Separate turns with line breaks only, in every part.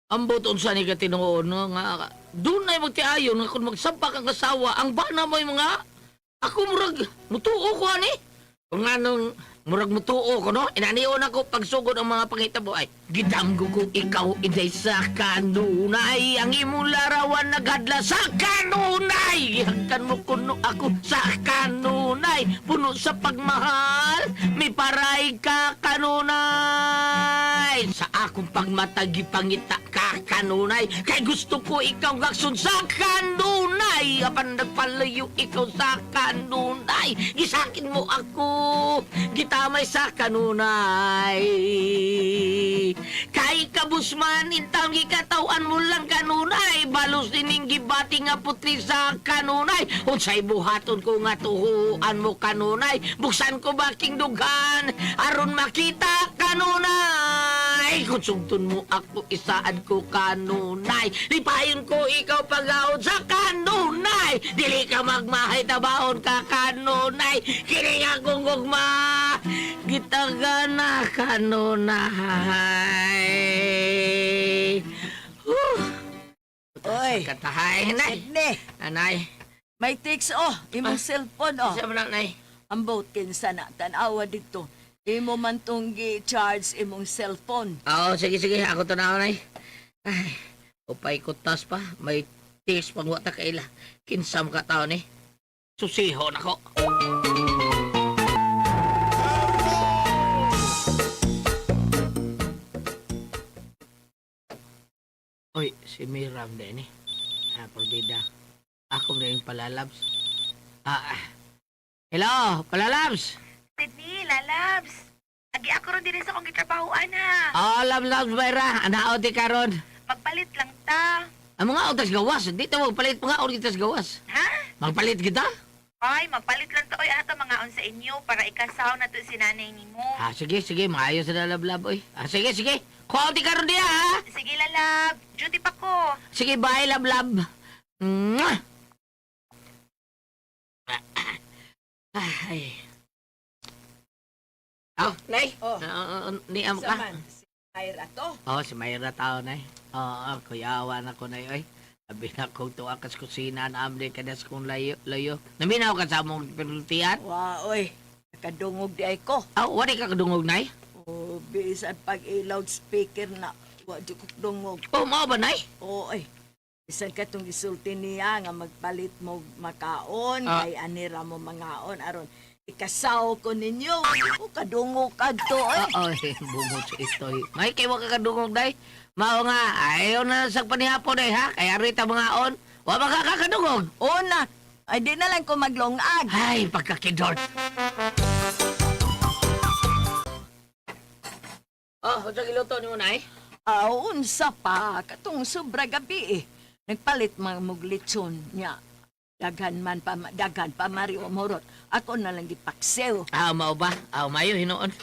Ambot unsa ni ka tinuod no nga dunay magtiayon nga kung magsampak ang asawa ang bana mo'y mga ako murag mutuo ko ani. Kung anong murag mutuo ko no, inanion ako pagsugod ang mga panghitabo ay gidamgo ko ikaw inday sa kanunay ang imong larawan naghadla sa kanunay gihagkan mo kuno ako sa kanunay puno sa pagmahal miparay ka kanunay sa akong pagmatagi pangita ka kanunay kay gusto ko ikaw gaksun sa kanunay apan nagpalayo ikaw sa kanunay gisakin mo ako gitamay sa kanunay kay kabusman intang gikatawan mo lang kanunay balos dining gibati nga putli sa kanunay unsay buhaton ko nga tuhuan mo kanunay buksan ko baking dughan aron makita kanunay kung sugton mo ako isaad ko kanunay lipayon ko ikaw pagaon sa kanunay dili ka magmahay tabaon ka kanunay kini nga akong gugma gitagana kanunay. Huh.
Oy.
Katahay, nay.
Sidney,
Anay.
may text oh, imong cellphone oh.
Sa man nay.
Ambot kinsa na tan-awa dito. Imo man tong gi-charge imong cellphone.
Oo, sige, sige. Ako to na, nay. Ay, upay ko tas pa. May tis pang wata kaila. Kinsam ka tao ni. Susiho na ko. Uy, si Miram din eh. Ah, porbida. Ako na yung palalabs. Ah, ah. Hello, palalabs.
Sydney, lalabs. Agi ako ron diri sa akong gitrabahoan ha.
Oh, labs, labs, Mayra. Anao di karon.
Magpalit lang ta.
Ang mga otas gawas, dito magpalit mga otas gawas.
Ha?
Magpalit kita?
Ay, magpalit lang ta oy ato mga on sa inyo para ikasaw na to si nanay nimo.
Ah, sige, sige, maayo sa lalablab, oy. Ah, sige, sige. Kuha di karon diya, ha?
Sige, lalab. Duty pa ko.
Sige, bye, lablab. Mwah! Ay. Oh, Nay.
Oh.
Ah, niam
Sa
ka.
man, si Myra to.
Oh, si Mayra tao, Nay. Oo, kuyawa na ko, Nay, oy. Sabi na kong tuwa kas kusina na amli kadas kong layo. Layo. Naminaw ka sa among pinultian?
Wa oy, nakadungog di ay ko.
Ah, wala ka kadungog, Nay?
Oh, bisan pag i-loudspeaker na wa di ko dungog.
Oh, mao ba, Nay?
Oo, oy. Bisan ka tong gisulti niya nga magpalit mo makaon
Ah.
kay anira mo mangaon aron ikasaw ko ninyo. O kadungog kadto oy.
Oo, eh, bungot sa itoy. May kay wa ka kadungog, Day. Mao nga, ayaw na sa panihapon, day, ha? Kaya rita mga on, wa ba ka kakadungog?
Una, ay di na lang ko maglongag.
Ay, pagkakidor. Oh, unsa giluto nimo, Nay?
Aw, unsa pa, katong sobra gabi eh. Nagpalit mga mong litson niya. Daghan man pa, daghan pa Mario Morot. Ako na lang gipaksew.
Ah, mao ba? Ah, mayo hinuon.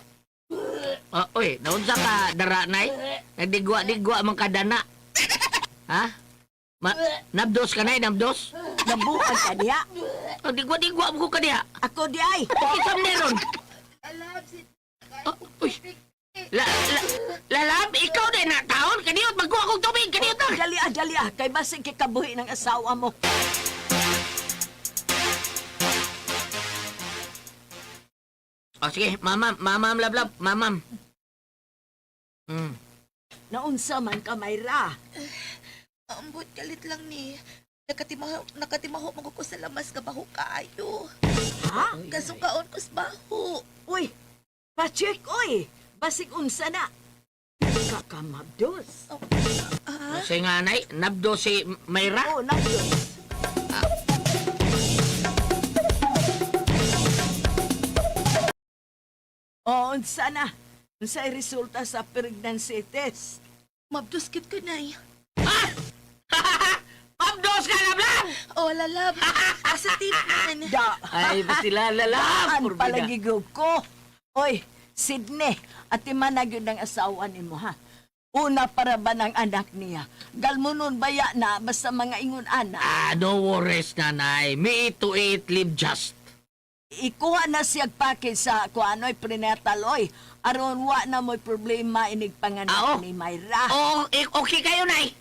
Oh, uy, naunsa ka dara, Nay? Nagdigwa-digwa man ka dana. Ha? Ma nabdos ka, Nay, nabdos?
Nabuhan ka diha.
Oh, digwa-digwa mo ko ka diha.
Ako di ay.
Isam meron. Oh, uy. La, la, lalab, ikaw din na taon. Kaniyot, magkuha kong tubig. Kaniyot na.
Dali ah, dali ah. Kay basig kay kabuhi ng asawa mo.
Oh, sige, mamam, mamam, lablab, mamam.
Naunsa man ka, Mayra.
Ambot kalit lang ni. Nakatimaho, nakatimaho mo ko sa lamas ka baho kaayo.
Ha?
Kasukaon ko sa baho.
Uy, pa-check oy. Basig unsa na. Kakamabdos.
Ah,
Kasi nga, nay, nabdo si Mayra.
Oh, nabdos. Oh, unsa na? Unsa resulta sa pregnancy test?
Mabdos kit ka nay.
Mabdos ka, lablab!
Oh, lalab. Positive man.
Da.
Ay, sila, lalab.
Ang palagigog ko. Oy, Sydney, ati man na gyud ang asawa nimo ha. Una para ba ng anak niya? Galmonon baya na basta mga ingon ana.
Ah, no worries, nanay. Me to eat, live just.
Ikuha na siya package sa kuanoy prenatal oy. Aron wa na mo'y problema inig panganak
Ah, oh.
ni Mayra.
Oo, eh, okay kayo, nay.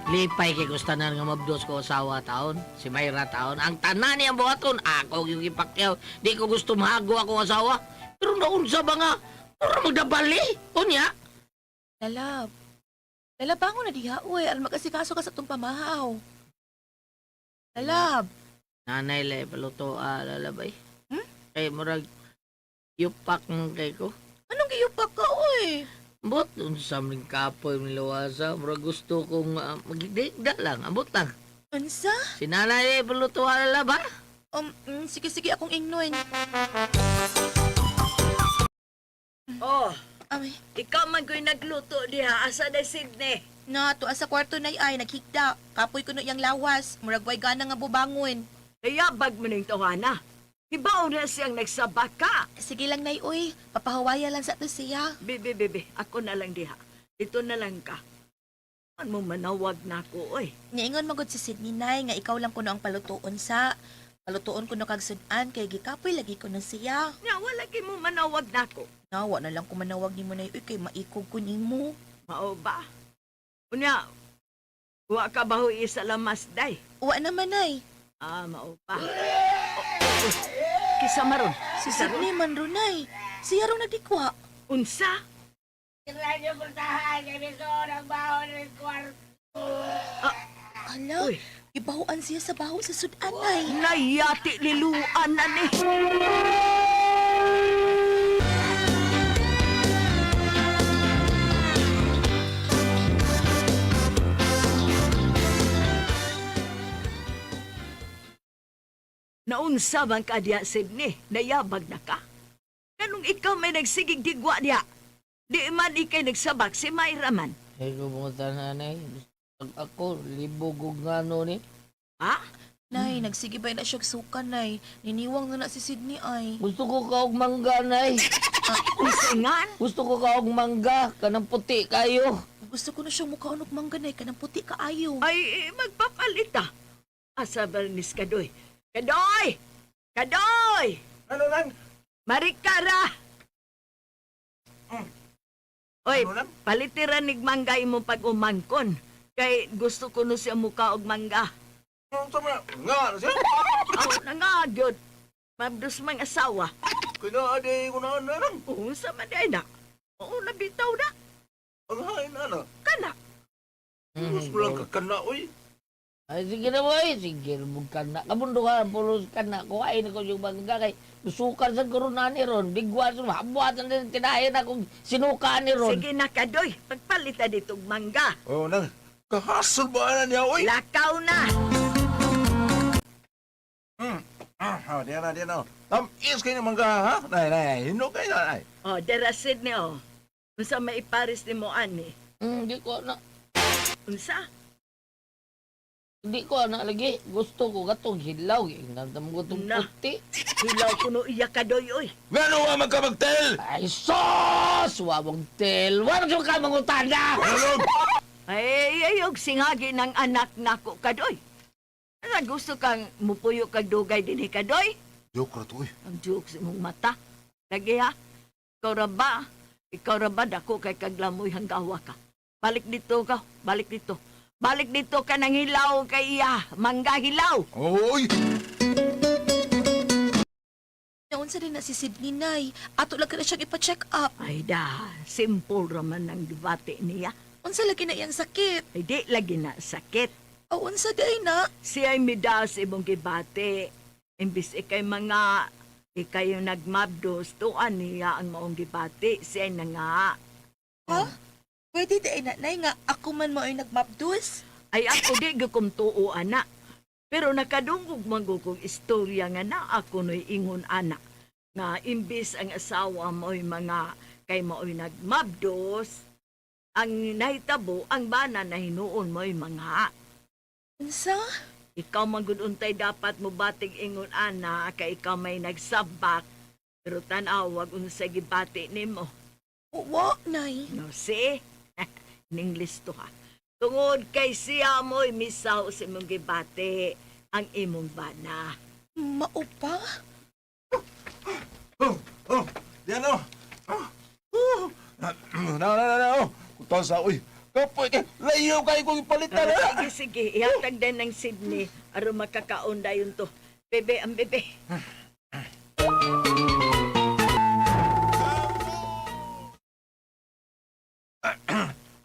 Lipay kay gustanan nga mabdos ko asawa taon, si Mayra taon. Ang tanan niyang buhaton, ako yung ipakyaw. Di ko gusto mahago akong asawa. Pero naunsa ba nga? Pura magdabali. Unya.
Lalab. Lalab, bangon na diha, uy. Aron mag-asikaso ka sa itong pamahaw. Lalab.
Nanay lay paluto ah, lalabay.
Hmm?
Kay murag yupak ng kay ko.
Anong giyupak ka, uy?
Ambot, unsa man kapoy niluwasa. Murag gusto kong magdigda lang. Ambot lang.
Unsa?
Si nanay lay paluto ah, lalaba.
Sige, sige, akong ingnon.
Oh,
Ay,
ikaw man ko'y nagluto diha asa na Sydney.
na, tuwa sa kwarto na ay, naghigda. Kapoy ko no iyang lawas. Murag way gana nga bubangon.
Kaya bag mo ning tawhana. Hibaw na siyang nagsabaka.
Sige lang, nay, uy. Papahawaya lang sa ato siya.
Bebe, bebe, ako na lang diha. Dito na lang ka. An mo manawag na ako, oy.
Niingon magod si Sydney, nay, nga ikaw lang kuno ang palutoon sa. Palutoon kuno kag sudan kay gikapoy lagi ko na siya.
Nga, wala kay mo manawag na ako.
Nawa na lang kumanawag nimo nay, uy, kay maikog ko nimo.
Mao ba? Unya, wa ka ba huy sa lamas, day?
Wa naman, nay.
Ah, mao ba? Oh, oh, oh. Kisa maron.
Si Sydney man ro, nay. Siya rong nagdikwa.
Unsa?
Hala,
Uy.
ibahuan siya sa baho sa sudan, nay.
Nayati liluan na ni. Naunsa man ka diya, Sydney? Nayabag na ka? Kanong ikaw may nagsigig digwa diya? Di man ikay nagsabak si Mayra man.
Kay ko bunga nanay. Pag ako, libog og ngano ni.
Ha?
Nay, nagsige ba na siya suka, nay? Niniwang na na si Sydney, ay.
Gusto ko kaog mangga, nay.
Usingan?
Gusto ko kaog mangga. Kanang puti kayo.
Gusto ko na siyang mukhaon og mangga, nay. Kanang puti kaayo.
Ay, eh, magpapalit ah. Asa ba nis Kadoy? Kadoy! Kadoy!
Ano lang?
Marikara! Oy,
Ano lang?
palitiran nig mangga imong pag-umangkon. Kay gusto ko no siya mukha og mangga.
Ano sa mga? Nga, ano siya?
Aw, na nga, gyud. Mabdos mang asawa.
Kaya ade ko na ano lang.
Oo, sa man day na. Oo, nabitaw na.
Ang hain na.
Kana.
Gusto ko lang kakana, oy.
Ay, sige na boy. Sige, mong kana. Kamundo ka, pulos kana. Kuhain ko yung mangga kay sukar sa korona ni Ron. Bigwa sa habuatan din tinahin akong sinuka ni Ron.
Sige na, Kadoy. Pagpalita dito og mangga.
Oh, nang. Kahasol ba na niya, oy?
Lakaw na.
Ah, oh, diyan na, diyan na. Tamis kayo ng mangga, ha? Nay, nay, hinog kayo na, nay.
Oh, dera Sydney, oh. Unsa maipares ni mo ani?
Di ko na.
Unsa?
Di ko na lagi. Gusto ko katong hilaw. Ingnan mo katong
Na.
puti.
Hilaw kuno iya kadoy oy.
Nga no, wa magkamagtel!
Ay, sos! Wawang tel. Wala ka mangutana!
Ano?
Ay, ayog singagi ng anak nako kadoy. Ano gusto kang mupuyo kag dugay dinhi kadoy?
Joke ra to, oy.
Ang joke sa imong mata. Lagi ha. Ikaw ra ba? Ikaw ra ba dako kay kaglamoy hanggawa ka? Balik dito ka, balik dito. Balik dito ka nang hilaw kay iya, mangga hilaw.
Oy!
Naunsa din na si Sydney, nay. Ato lang ka na siyang ipa-check up.
Ay da, simple ra man ang debate niya.
Unsa lagi na iyang sakit?
Ay di lagi na sakit.
O unsa di ay na?
Siya'y mida sa imong gibati. Imbis ikay mga ikay yung nagmabdos, tuan niya ang maong gibati. Siya'y na nga.
Ha? Pwede di ay na, nay, nga ako man mo ay nagmapdus?
Ay ako di gakum tuo, ana. Pero nakadungog man ko kong istorya nga na ako no'y ingon ana. Nga imbis ang asawa mo'y mga kay mao'y nagmabdos, ang nahitabo, ang bana na hinuon mo'y mga.
Unsa?
Ikaw man gud untay dapat mo batig ingon ana kay ikaw may nagsabak. Pero tan-aw wag unsay gibati nimo.
Wa, nay.
No, see? Ning listo ha. Tungod kay siya mo'y misaw sa imong gibati ang imong bana.
Mao pa?
Oh, oh, diyan oh. Oh, oh. Na, na, na, na, oh. Kutan sa, uy. Kapoy kay, layo kayo kong ipalitan, ha?
Sige, sige. Ihatag din ng Sydney. Aron makakaon dayon to. Bebe, ang bebe.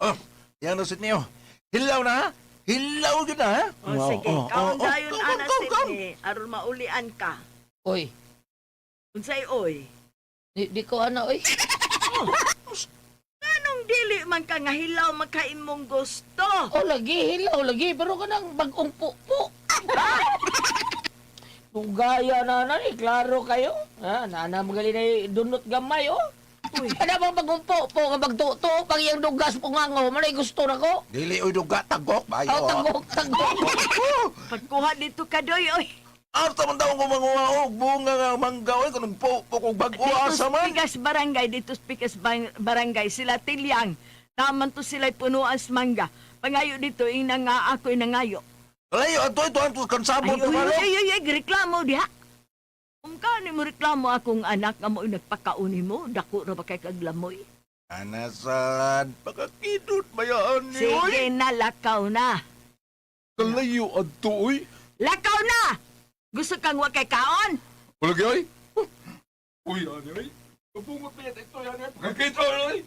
Oh, yan na Sydney, oh. Hilaw na, ha? Hilaw yun na, ha?
O, sige.
Oh,
Kaon
oh, oh.
dayon,
Kaon,
ana,
kaon, kaon.
Sydney. Aron maulian ka.
Oy,
Unsay oy?
di ko ana oy.
Anong dili man ka nga hilaw makaimong gusto?
Oh, lagi hilaw lagi pero kanang bagong pupo. Tugaya na na ni klaro kayo. Ha, nana magali na dunot gamay oh.
Uy.
Ano bang bagong pupo nga magtuto pag iyang dugas pungango manay gusto na ko.
Dili, uy, duga, tagok, bayo.
Aw tagok tagok.
Oh,
Pagkuha dito ka doy, oy.
Arta man daw ko manguha, oh. Bunga nga, mangga, oy. Kanong po, po, kung bago,
Dito
asa
sa
man.
Pigas Barangay, dito sa Pigas Barangay, sila Tilyang. Taman to sila punuan sa mangga. Pangayo dito, ina nga ako, ina ngayo.
Layo, ato, ito, ato,
Ay,
kansabot,
ay,
ano?
ay, ay, ay, reklamo diha. Kung kani mo reklamo akong anak nga mo nagpakauni mo, dako ra ba kay kaglamoy?
Anasan, pagkakidot, bayaan ni, oy.
Sige na, lakaw na.
Kalayo, ato, oy.
Lakaw na! Gusto kang wa kay kaon?
Wala kayo, oy. Uy, ano, oy. Kabungot pa yan, ito, yan, oy. Pagkakidot, oy.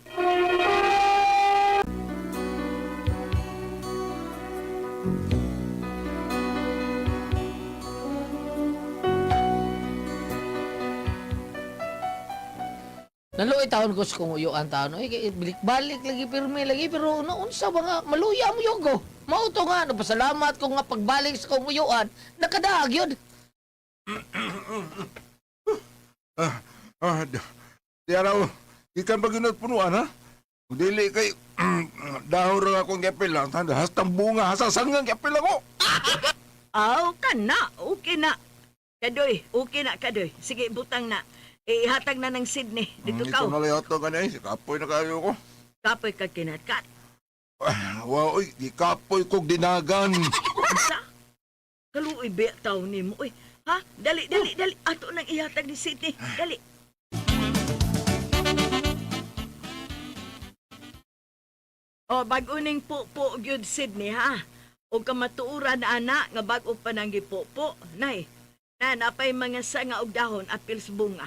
Naluoy taon ko sa kung uyuan taon. Oy, kay balik-balik lagi pirmi lagi pero no unsa ba nga maluya mo yogo. Mao to nga nagpasalamat ko nga pagbalik sa kong uyuan nakadaag yun.
Ah, ah, di araw, ikan pa ginot punuan, ha? Kung dili kay, dahon ra akong gapil lang. Hastang bunga, hasang sanggang gapil ako.
Aw, kana, okay na. Kadoy, okay na kadoy. Sige, butang na. Ihatag na ng Sydney. Dito
Ito
ka.
na lang ito ganyan. Si kapoy na kayo ko.
Kapoy ka kinatkat.
Ah, wow, oy, di kapoy kog dinagan.
Unsa? Kaluoy ba taw nimo oy? Ha? Dali, dali, dali. Ato nang ihatag ni Sydney. Dali. Oh, bag-o ning pupo gyud Sydney ha. Og kamatuoran ana nga bag-o pa nang gipupo, nay. Na napay mga sanga og dahon apil sa bunga.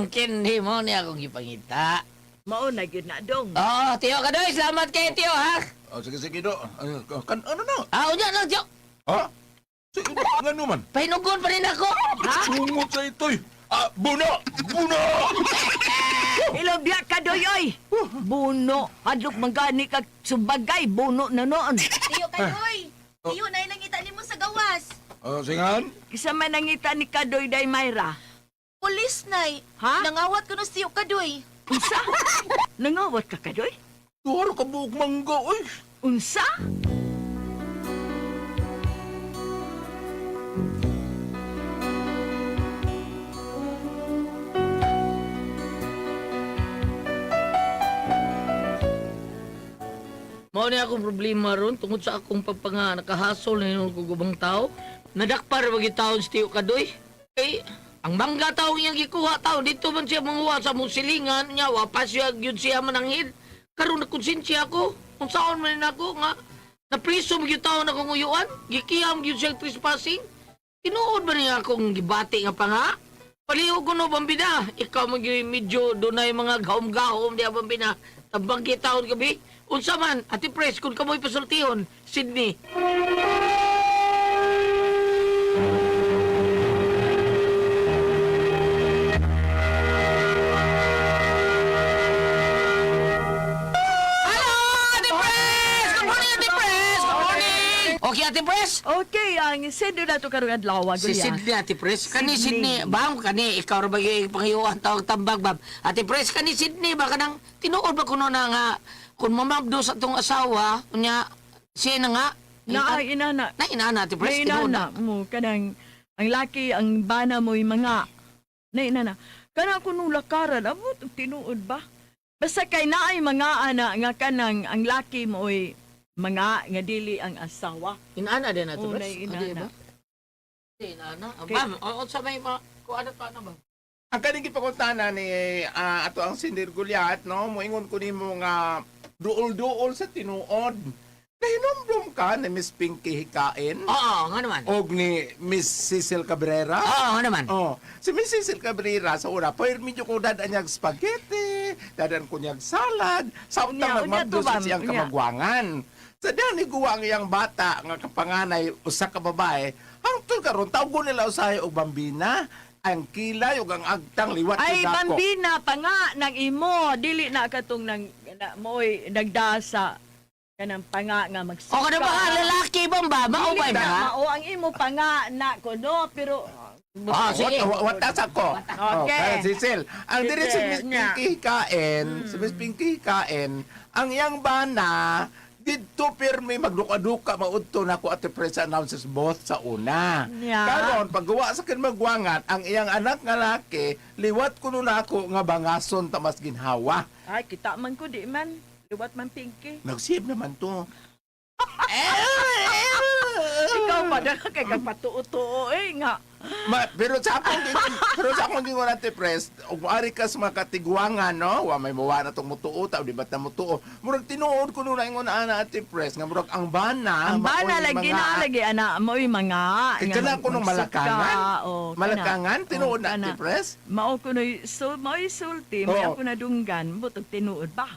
Kini mo ni akong gipangita.
Mao na gyud na dong.
Oo, tiyo ka doy. Salamat kay tiyo ha.
Oh, sige, sige, do. Ano, kan, ano na?
Ah, unya lang tiyo.
Ha? Sige, ngano man?
Pahinugon pa rin ako.
Ha?
Bungot sa ito'y. Ah, buno! Buno!
Ilaw biya ka doy oy. Buno, hadlok man gani kag subagay buno na noon.
Tiyo Kadoy. Tiyo, nay nangita nimo sa gawas.
Oh, singan?
Kisa man nangita ni Kadoy day Mayra.
Pulis, nay.
Ha?
Nangawat ko no si Tiyo Kadoy.
Unsa? Nangawat ka Kadoy?
Duhar ka buok mangga, oy.
Unsa?
Mao ni akong problema ron tungod sa akong pagpanga nakahasol na yun ko gubang tao. Nadakpar ba taon si Tiyo Kadoy? Kay ang mangga tao iyang gikuha tao dito man siya manguha sa mong silingan niya wapas siya gyud siya mananghid. Karon na konsensya ako. Unsaon man ni nako nga napriso man gyud taon akong uyuan, gikiyam gyud siya trespassing. Tinuod ba niya akong gibati nga panga? Palihog ko no, bambina. Ikaw man gyud medyo dunay mga gahom-gahom diya bambina. Tabang taon gabi. Unsa man, Ate Pres, kung kamoy pasultihon, Sydney. Hello, Ate Pres! Good morning, Ate Pres! Good morning! Okay, Ate Pres?
Okay, ang sendo na to karong adlaw
Si
Gulya.
Sydney, Ate Pres. Kani
Sydney.
Sydney, bam, kani, ikaw ra ba yung pangiyuan tawag tambag, bam. Ate Pres, kani Sydney, baka nang tinuod ba kuno na nga, kung mamabdo sa tong asawa, unya, siya na nga,
Na ay inana.
Na inana ti pres
Na inana mo kanang ang laki ang bana mo'y mga na inana. Kana kuno lakaran abot og tinuod ba? Basta kay naay mga ana nga kanang ang laki mo'y mga nga dili ang asawa.
Inana din na
Oo,
pres.
na inana.
Adi ba? Inana. Bam, o sa may mga kuan to ano ba?
Ang kaning gipakuntana ni ato ang Sindir Gulyat, no? Moingon ko nimo nga duol-duol sa tinuod. Nahinomdom ka ni Miss Pinky Hikain
Oo, nga naman.
og ni Miss Cecil Cabrera?
Oo, nga naman.
Oh, si Miss Cecil Cabrera sa una, medyo ko dadaan niyag spaghetti, dadaan ko niyag salad, sa
Unya,
utang
unya to
nagmabdos
ba?
siyang
Unya.
kamagwangan. Sa dyan ni guwa ang iyang bata nga kapanganay usa ka babae, hangtod karon tawgon nila usahay og bambina, ang kilay ug ang agtang liwat
Ay
sa dako.
bambina pa nga nang imo dili na katong nang na, mo'y nagdasa kanang panga nga magsuka.
O kada ba lalaki bang ba? Mao ba
Dili na
ba?
mao ang imo panga na kuno pero
Ah, sige.
Watas ako.
Okay.
Oh, kaya Cecil, ang diri si
Sige,
Miss
nya.
Pinky Hikain, si Miss Pinky Hikain, ang iyang bana, didto pirmi magduka-duka maudto na ko at press announces both sa una.
Nya.
Karon paggawa sa kin magwangan, ang iyang anak nga laki, liwat kuno nako nga bangason ta mas ginhawa.
Ay kita man ko di man liwat man Pinky.
Nagsib naman to.
Ikaw pa na kay kag patuo-tuo eh nga.
Ma, pero sa akong gingon ate press, ug ari ka sa mga katigwangan, no? Wa may muwa na tong mutuo ta, di ba ta mutuo. Murag tinuod ko nung ingon ana ate press nga murag ang bana,
Ang bana
maoy
lagi
mga-
na lagi ana mo'y mga
Kay
nga
kana ko nung
magsuka,
malakangan.
o, kana.
Malakangan tinuod
O,
na
kana.
ate press.
Mao ko noy so mao'y sulti, may
Oo.
ako nadunggan butog tinuod ba.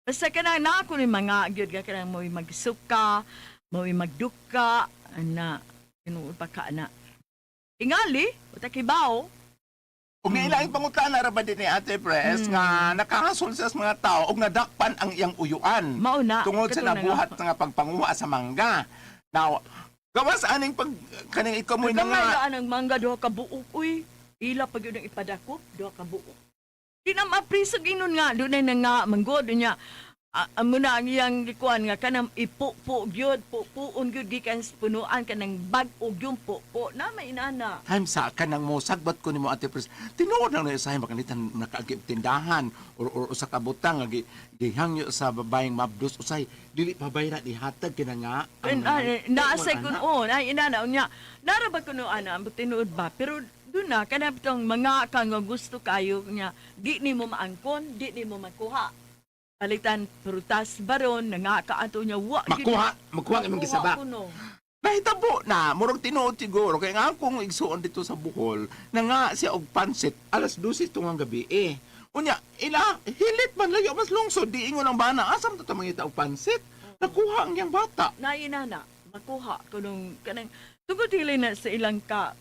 Basta kana na ako ni mga gyud ka kanang mo'y magsuka, mo'y magduka ana tinuod pa ka ana. Ingali, uta kibaw.
Ug niilaing pangutana ra ba din ni ate press nga nakahasol siya sa mga tao ug nadakpan ang iyang uyuan.
Mao na.
Tungod sa
Kato na nga.
nabuhat nga pagpanguha sa mangga. Now, gawas aning pag kaning ikaw mo'y na
Gamay
nga
ra ang mangga duha ka buok uy. Ila pa gyud ang ipadakop duha ka buok. Di na mapriso ginon nga dunay na nga manggod niya. Amo na ang iyang gikuan nga kanang ipupo gyud pupuon gyud gikan sa punuan kanang bag-o gyud pupo na may inana.
Time sa kanang mo sagbat ko nimo ate Pres. Tinuod lang na usahay makanitan nakaagi og tindahan or usa ka butang nga gihangyo sa babaeng mabdos usay dili pa bayra dihatag kina nga ang
Naasay
Ana.
kun oh na inana unya. Nara ba kuno ana ang tinuod ba pero doon na kanang bitong mga ka nga gusto kayo niya di nimo maangkon di nimo makuha. Palitan prutas baron nga kaato niya wa gyud
Makuha, makuha ang imong
Makuha
gisaba.
kuno.
Nahitabo na, murag tinuod siguro kay nga akong igsuon dito sa Bohol na nga siya og pansit alas 12 tungang gabi eh. Unya, ila hilit man layo mas lungsod di ingon ang bana asam ta mangita og pansit. Nakuha ang iyang bata.
Na inana makuha kunong kanang tungod dili na sa ilang ka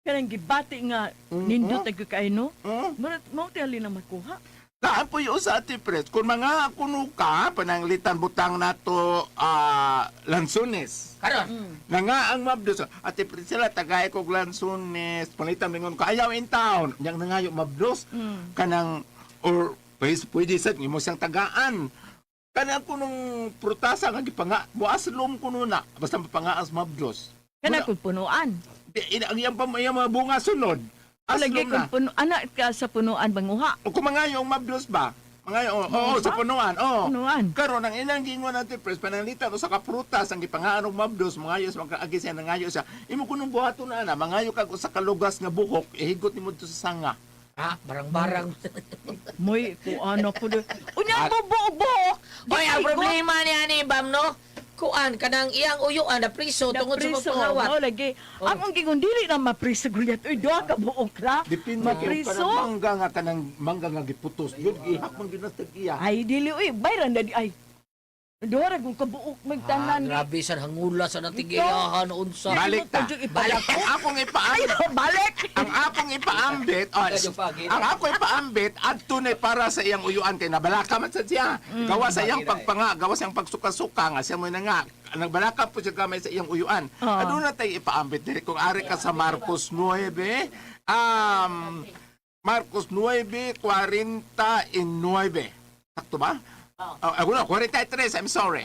kanang gibati nga nindot mm kay no. Murag mao tali na makuha.
Kaan po yung sa ati Pres, kung mga kuno ka, pananglitan butang nato lansones.
Karon.
Na nga ang mabdos, ati Pres sila, tagay kog lansones, panitan mingon ko, ayaw in town. Yang nangayo mabdos, kanang, or pwede, pwede sa imo siyang tagaan. Kanang kunong prutasa nga gipanga, muaslom kuno na, basta mapangaas mabdos.
Kana kun punuan.
Di, ang iyang, iyang mga bunga sunod,
Lagi
aslom
kun
na.
puno anak ka sa punuan banguha.
O kung mga yung mabdos ba? Mga oo, oo, sa punuan, oo.
Punuan.
Karon ang ilang gingon natin pres pananglitan usa ka prutas ang gipangaan og mabdos, mangayo sa makaagi siya nangayo siya. Imo kunong buhaton na ana, mangayo kag usa ka lugas nga buhok, ihigot nimo dito sa sanga.
Ha, barang-barang.
Moy kuan ako do. Unya mo buok-buok.
Oy, ang problema niya ni Bam no? Kuan kanang iyang uyuan na priso tungod sa
Napriso,
pagpangawat.
mao lagi. Ang ang gingon dili na mapriso gulyat. Uy, duha ka buok ra.
Depende kay
Mapriso.
kanang mangga nga kanang mangga nga giputos. Yun gihap man gyud na sa iya.
Ay dili uy, bayran na di ay. Duha ra kung kabuok
Ah,
magtanan.
grabe sa hangula sa natigiyahan unsa.
Balik ta.
Balik.
Ang akong ipaambit,
Balik.
ang akong ipaambit, oh, ang ako ipaambit adto ni para sa iyang uyuan kay nabalaka man sad siya. Gawa sa iyang pagpanga, gawa sa iyang pagsuka-suka nga siya mo na nga nagbalaka po siya gamay sa iyang uyuan. Aduna tay ipaambit diri kung ari ka sa Marcos 9, Marcos 9:49. Sakto ba? Oh, ako na, 43, I'm sorry.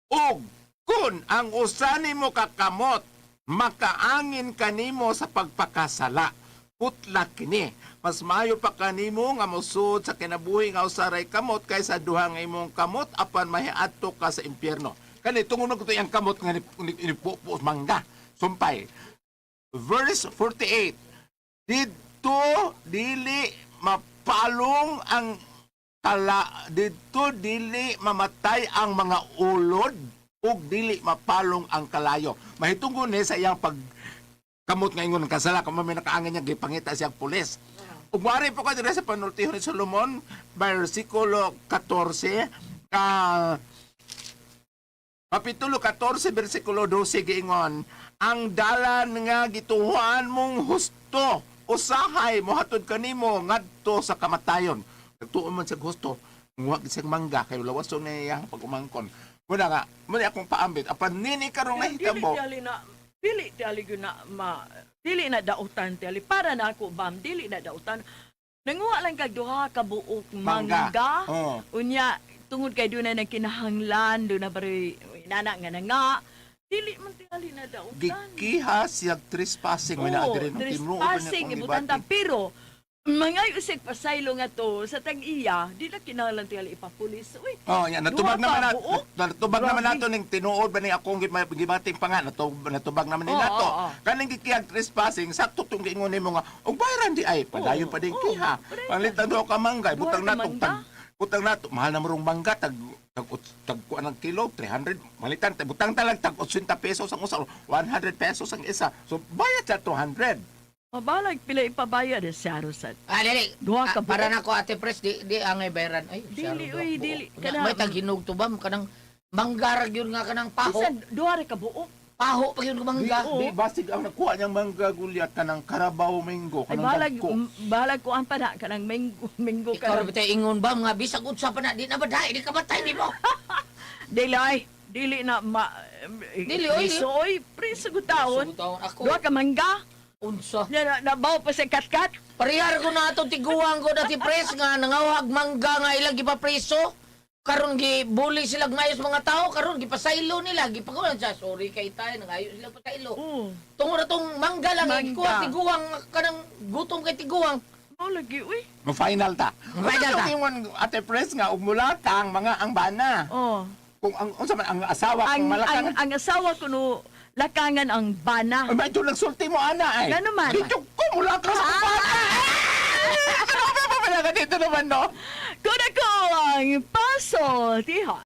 Og Kung ang usa nimo ka kamot makaangin kanimo sa pagpakasala, putla kini. Mas maayo pa kanimo nga mosud sa kinabuhi nga usa ray kamot kaysa duha nga imong kamot apan mahiadto ka sa impyerno. Kani tungod man kuto iyang kamot nga ni mangga. Sumpay. Verse 48. Didto dili mapalong ang kala, didto dili mamatay ang mga ulod ug dili mapalong ang kalayo. Mahitungod ni sa iyang pag kamot nga ingon ng kasala kung may nakaangin niya gipangita siyang pulis. Ug wari po ka dire sa panultihon ni Solomon, versikulo 14, Kapitulo 14, versikulo 12, giingon, ang dalan nga gituhuan mong husto, usahay mohatod kanimo ngadto sa kamatayon. Nagtuon man siya husto, nguha gid siyang mangga kay lawason na iyang pag-umangkon. Muna nga, muna akong paambit apan nini karong
Dili
nahitabo.
tiyali na dili tiyali gyud na ma dili na dautan tiyali para na ako, bam, dili na dautan. Nanguha lang kag duha ka buok
Mangga.
mangga.
Oh.
Unya tungod kay doon na nagkinahanglan, doon na baroy nana nga na nga. Dili man tiyali na dautan.
Gikiha siya trespassing may naa diri nung tinuod ba niya
Trespassing
kung
ibutan ta
gibati.
pero mga usig pasaylo nga to sa tag-iya, di na kinahanglan tiyali ipapulis. Uy,
Oh, yan natubag
Duha
naman
ka
na,
buok?
natubag naman
Grabe.
nato ning tinuod ba ni akong gibating pa nga natubag naman ni
Oo,
nato.
oo, oo.
Kaning gikihag trespassing sakto tong giingon nimo nga og bayaran di ay padayon pa din
Oo,
kiha.
padayon.
Palitan do ka mangga
Duha
butang
ka
nato
mangga?
tag butang nato mahal na morong mangga tag tag tag kuan ang kilo 300 malitan butang talag tag 80 pesos ang usa 100 pesos ang isa. So bayad sa 200.
Mabalag pila ipabayad eh, sa Arosat.
Ah, dili.
Duha ka
Ah, para
buok.
na ko, Ate Pres, di angay bayaran. Ay,
Dili,
siyaro, duha
uy,
ka buok.
dili.
Unya,
Kana-
may taghinog to ba? Kanang manggarag yun nga kanang paho.
Bisan duha ra ka buok.
Paho pa yun ka
Di,
mangga.
di basig ang nakuha niyang mangga gulyat kanang Carabao mango
Ay
kanang
balag
dagko.
balag ko ang pana kanang minggo minggo
Ikaw
ka.
ra bitay ingon ba mga bisag unsa pa na di na ba dai di ka matay nimo.
Dili ay dili na ma
Dili, oy.
Priso oy, priso ko taon.
Taon ako.
Duha ka mangga.
Unsa?
Na, na, nabaw pa sa katkat.
Parehar ko na atong tiguang ko dati pres nga nangawag mangga nga ilang gipapreso. Karon gi bully sila mayos mga tao karon gipasaylo nila gipakuan siya sorry kay tayo nangayo sila pasaylo.
Oo.
Tungod na tong mangga lang
Mangga.
ikuha tiguang kanang gutom kay tiguang.
Mao lagi uy.
Mo-final ta.
Mo-final ta.
Ingon Ate Pres nga og mulakang mga ang bana.
Oh.
Kung ang unsa man ang asawa
Ang
kung malakang
ang ang asawa ko no lakangan ang bana.
Ay, medyo nagsulti mo ana ay.
Gano man?
Dito ko mulakang sa bana. Ano ba ba dito naman no?
Kuna ko ang paso, tiha.